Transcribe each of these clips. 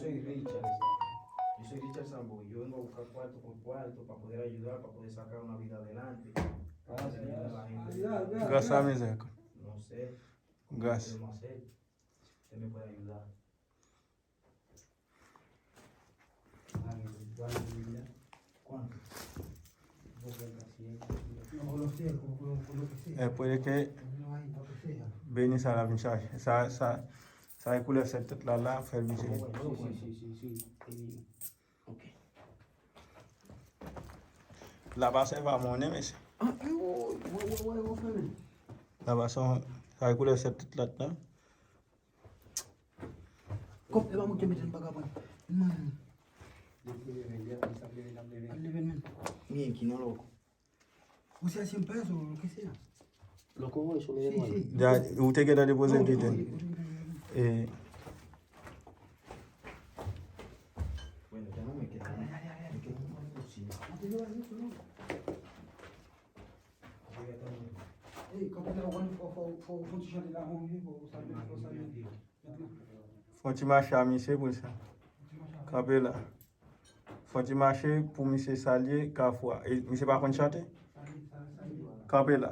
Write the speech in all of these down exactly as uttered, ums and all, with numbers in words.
Soy Richard. Yo soy Richard Sambo. Yo vengo a buscar cuarto por cuarto para poder ayudar, para poder sacar una vida adelante, para poder ayudar a la gente. Gracias a mi Dios. No sé. Gracias. ¿Qué podemos hacer? Usted me puede ayudar. ¿Cuánto? Eh, puede que Benny sa la vin chache. Sa, sa, sa e koulè sèt tèt la, la, fè l vin chache. La pa sèvi a monnen, mesye. La pa son, sa e koulè sèt tèt la, la. Kòb, e pa mwen ki te mete l, m pa ka pran. Man. Al leve l, men. Bien, ki nan lòk. Ou se ancien peso, lo que sea. Lo que voy, eso me da igual. Sí, sí. Ya, ou te gentan depoze l, te. Eh. Bueno, ya no me queda nada. Me queda una cocina. Ey, kapitèn, ou konn fò, fò, fò, fò ti chante la, fò, fò salye, fò salye. Fò ti mache a misye pou sa. Kanpe la. Fò ti mache pou misye salye Kafou a. E misye pa konn chante? Kanpe la.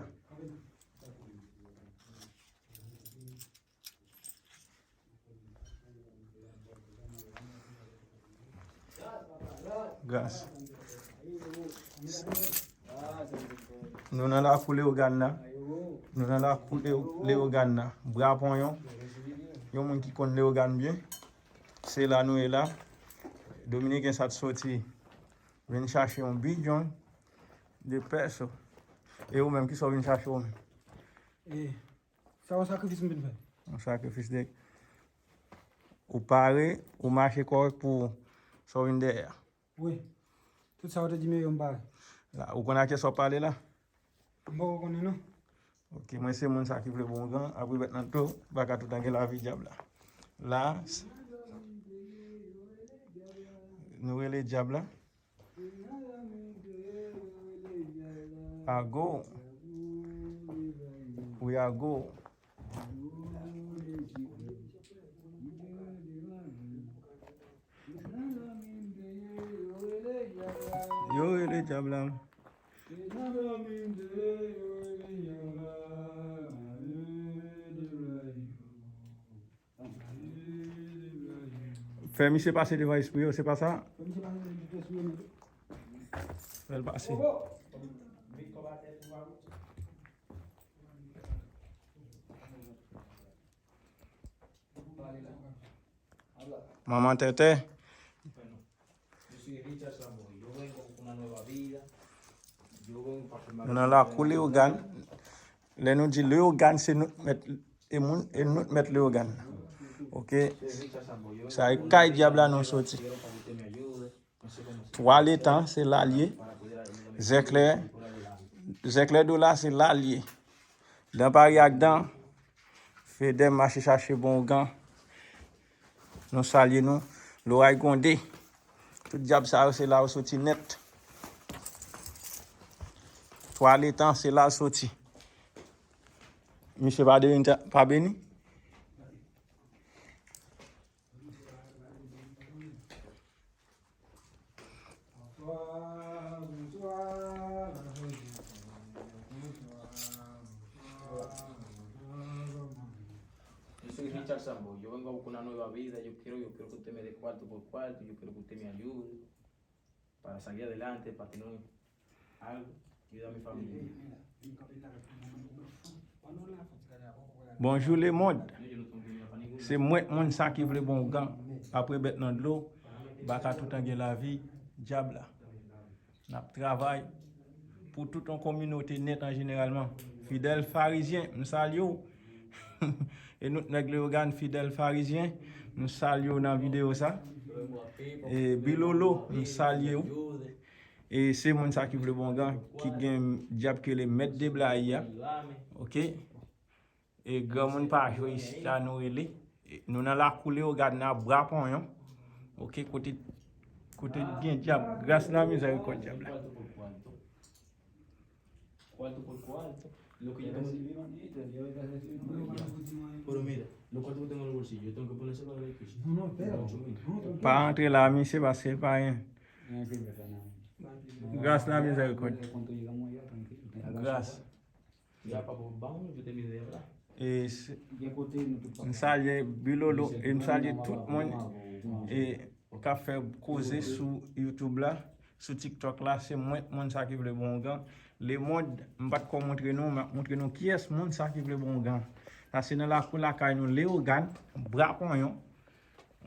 Gras. Nou nan lakou Leyogàn la. Nou nan lakou Leyo-, Leyogàn la. Bra Ponyon. Yon moun ki konn Leyogàn byen. Se la nou ye la. Dominiken sa t soti. Vin chache yon bidon de peso. E ou menm, kisa w vin chache ou menm? E sa yon sakrifis m vin fè. Yon sakrifis de, ou pare, ou mache kòrèk pou sa w vin dèyè a. Wi. Tout sa w te di m yo, m pare. La, ou konn ak kiyès w ap pale la? M poko konnen non. Ok, mwen se moun sa ki vle bon gan, apre bèt nan tou, baka tout an gen lavi dyab la. La, s-, nou rele dyab la. Ago. Wi, ago. Yo rele dyab la. Fè misye pase devan espri yo, se pa sa? Fè l pase. Manman Tètè. Nou nan lakou Leyogàn. Lè nou di Leyogàn, se nou mèt, e moun, e nou mèt Leyogàn. Ok. Sa e kay dyab la nou soti. Twa letan, se la l ye. Zèklè, Zèklè Dola, se la l ye. Dan pari ak dan, Fedè mache chache bon ougan. Nou salye nou. Loray Gwonde. Tout dyab sa yo, se la yo soti nèt. Twa letan, se la l soti. Misye pa devin ta-, pa beni. Yo soy Richard Sambo. Yo vengo a buscar una nueva vida. Yo quiero, yo quiero que usted me dé cuarto por cuarto. Yo quiero que usted me ayude para salir adelante, para tener algo. Ayuda a mi familia. Bonjou lemonn. Se mwen, moun sa ki vle bon ougan. Apre bèt nan dlo, baka toutan gen lavi, dyab la. N ap travay pou tout yon kominote nèt an jeneralman. Fidèl Farizyen, m salye w. E nou t nèg Leyogàn, Fidèl Farizyen, nou salye w nan videyo sa. E Bilolo, m salye w. E se moun sa ki vle bon ougan, ki gen dyab ki rele mèt de blayi a. Ok. E granmoun pa jwe isit la, nou rele. E nou nan lakou Leyogàn nan, Bwa Ponyon. Ok, kote, kote gen dyab. Gras nan mizèrikòd dyab la. Cuarto por cuarto. Lo que yo te... Pero mira, Pa antre la, misye, paske l pa anyen. Gras la mizèrikòd. Gras. E se- M salye Bilolo e m salye tout moun e k ap fè koze sou YouTube la, sou TikTok la. Se mwen, moun sa ki vle bon ougan. Lemonn, m pa t ko montre nou, m ap montre nou kiyès moun sa ki vle bon ougan. Sa se nan lakou lakay nou, Leyogàn, Bra Konyon,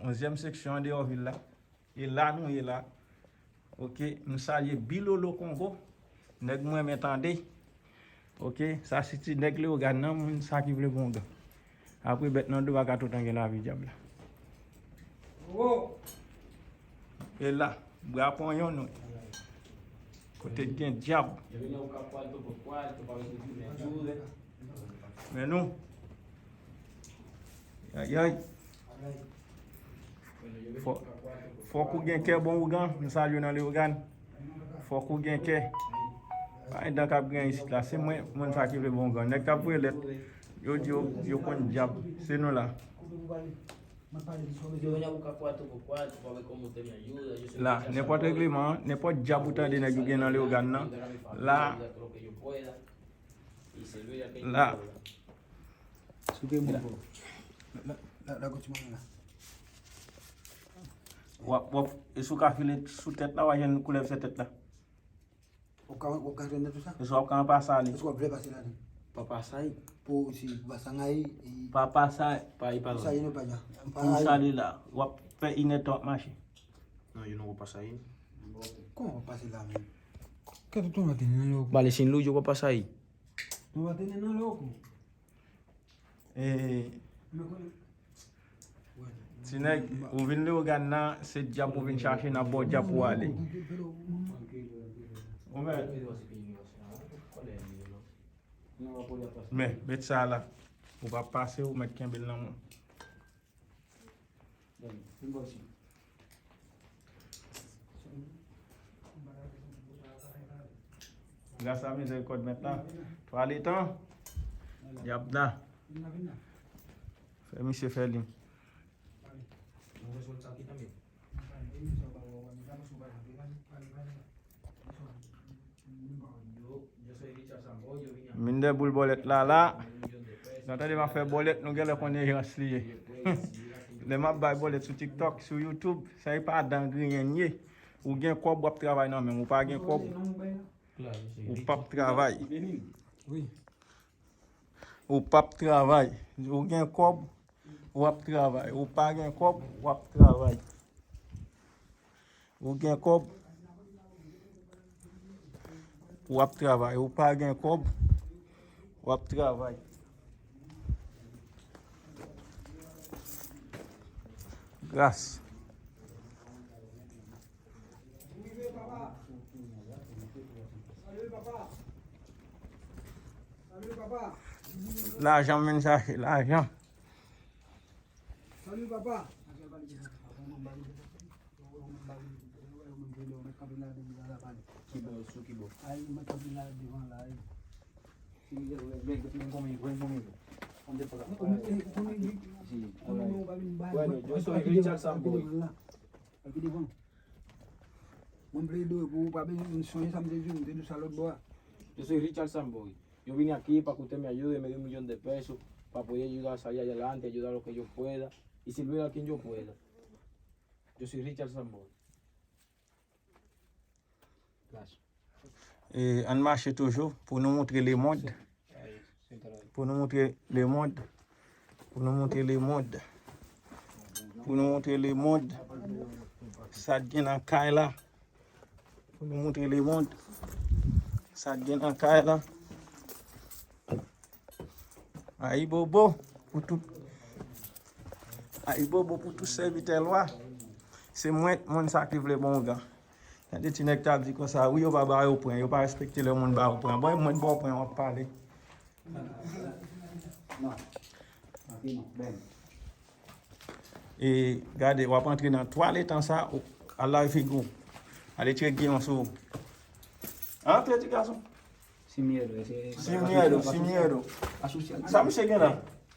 onzyèm seksyon andeyò vil la. E la nou ye la. Oke, m salye Bilolo Kongo. Nèg m renmen tande. Oke, sa se ti nèg Leyogàn nan, moun sa ki vle bon ougan. Apre bèt nan do a ka toutan gen lavi dyab la. E la, Bra Konyon nou. Kote k gen dyab. Men nou. Ayayay. Fò- Fòk ou gen kè bon ougan, m salye w nan Leyogàn. Fòk ou gen kè. Pa gen dan k ap gen isit la. Se mwen, moun sa ki vle bon ougan. Nèg k ap voye lèt, yo di yo, yo konn dyab. Se nou la. La, nenpòt regleman, nenpòt dyab ou tande nèg yo gen nan Leyogàn nan. La, la. Souke bon bò. La, la, la, la, kontinye la. W ap, w ap, e si w ka file sou tèt la, w a jwenn koulèv se tèt la. W ap ka, w ap ka jwenn nan tou sa? E si w ap ka anpase ale. E si w ap vle pase la tou? Pa pase. Pou si pa sangay, e Papa sa. Pa, e pa sa, e nou pa dja. Pou sa li la, w ap fè inèdtan w ap mache. Non, yo nou pa pase. Kòman w ap pase la menm? Kè tout moun tene nan lè w. Bale sin lou, yo pa pase. Nou pa tene nan lè w. E Ti nèg, ou vin Leyogàn nan, se dyab ou vin chache, n ap ba w dyab pou w ale. Ou mèt. Men, met sa la. Ou pa pase, ou mèt kenbe l nan men w. Gras a mizèrikòd Mèt la. Twa letan. Y ap la. Fè misye fè li. Min de boul bòlèt la la. Nou tande m ap fè bòlèt, nou genlè konnen rans li ye. Lè m ap bay bòlèt sou TikTok, sou YouTube, sa e pa dan griyen ye. Ou gen kòb, w ap travay nan men m. Ou pa gen kòb, ou p ap travay. Ou p ap travay. Ou gen kòb, w ap travay. Ou pa gen kòb, w ap travay. Ou gen kòb, w ap travay. Ou pa gen kòb, w ap travay. Gras. Lajan m vin chache, lajan. Salut, papa. Ki bò, sou ki bò? Mwen plede pou ou pa bezwen sonje sa m te di w, m te di w sa lòt bò a. Yo se Richard Samboy. Yo vini aquí pa coger mi ayuda y me dio un millón de pesos pa poder ayudar a salir adelante, ayudar lo que yo pueda y servir a quien yo pueda. Yo se Richard Samboy. E, ann mache toujou pou nou montre lemonn. Pou nou montre lemonn. Pou nou montre lemonn. Pou nou montre lemonn. Sa k gen nan kay la. Pou nou montre lemonn. Sa k gen nan kay la. Ayibobo pou tout. Ayibobo pou tout sèvitè lwa. Se mwen, moun sa ki vle bon ougan. Tande ti nèg t ap di konsa, wi, yo pa ba yo pwen, yo pa respekte lè moun ba yo pwen. Bon, mwen ba w pwen, w ap pale. E gade, w ap antre nan twa letan sa, ou, al lave figi w. Ale tire giyon sou ou. Antre, ti gason. Sin miedo, ese. Sin miedo, sin miedo. Asosyasyon. Sa misye gen la?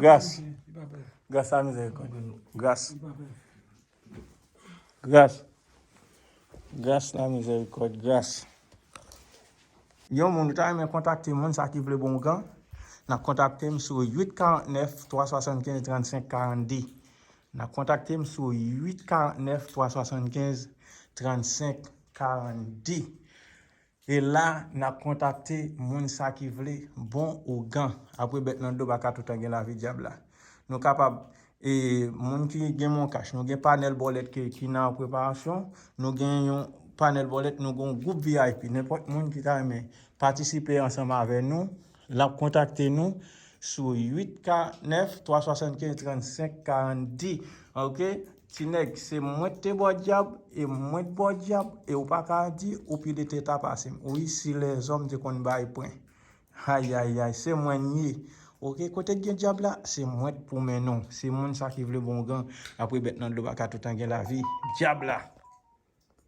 Gras. Gras la mizèrikòd. Gras. Gras. Gras la mizèrikòd. Gras. Yon moun ou ta renmen kontakte moun sa ki vle bon gan, n ap kontakte m sou uit karant nèf twa swasannkenz trannsenk karannde. N ap kontakte m sou uit karant nèf twa swasannkenz trannsenk karannde. E la, n ap kontakte moun sa ki vle bon ougan. Apre bèt nan do pa ka toutan gen lavi dyab la. Nou kapab, e, moun ki gen Moncash, nou gen panèl bòlèt ki, ki nan preparasyon. Nou gen yon panèl bòlèt, nou gen yon gwoup V I P. Nenpòt moun ki ta renmen patisipe ansanm avè nou, l ap kontakte nou sou uit karant nèf twa swasannkenz trannsenk karannde. Oke? Ti nèg, se mwen k te bò dyab, e mwen k bò dyab, e ou pa ka di ou pi de teta pase m. Wi, si lèzòm te konn bay pwen. Ayayay, se mwen n ye. Oke, kote k gen dyab la, se mwen k pou mennen w. Se moun sa ki vle bon gan, apre bèt nan dlo pa ka toutan gen lavi. Dyab la.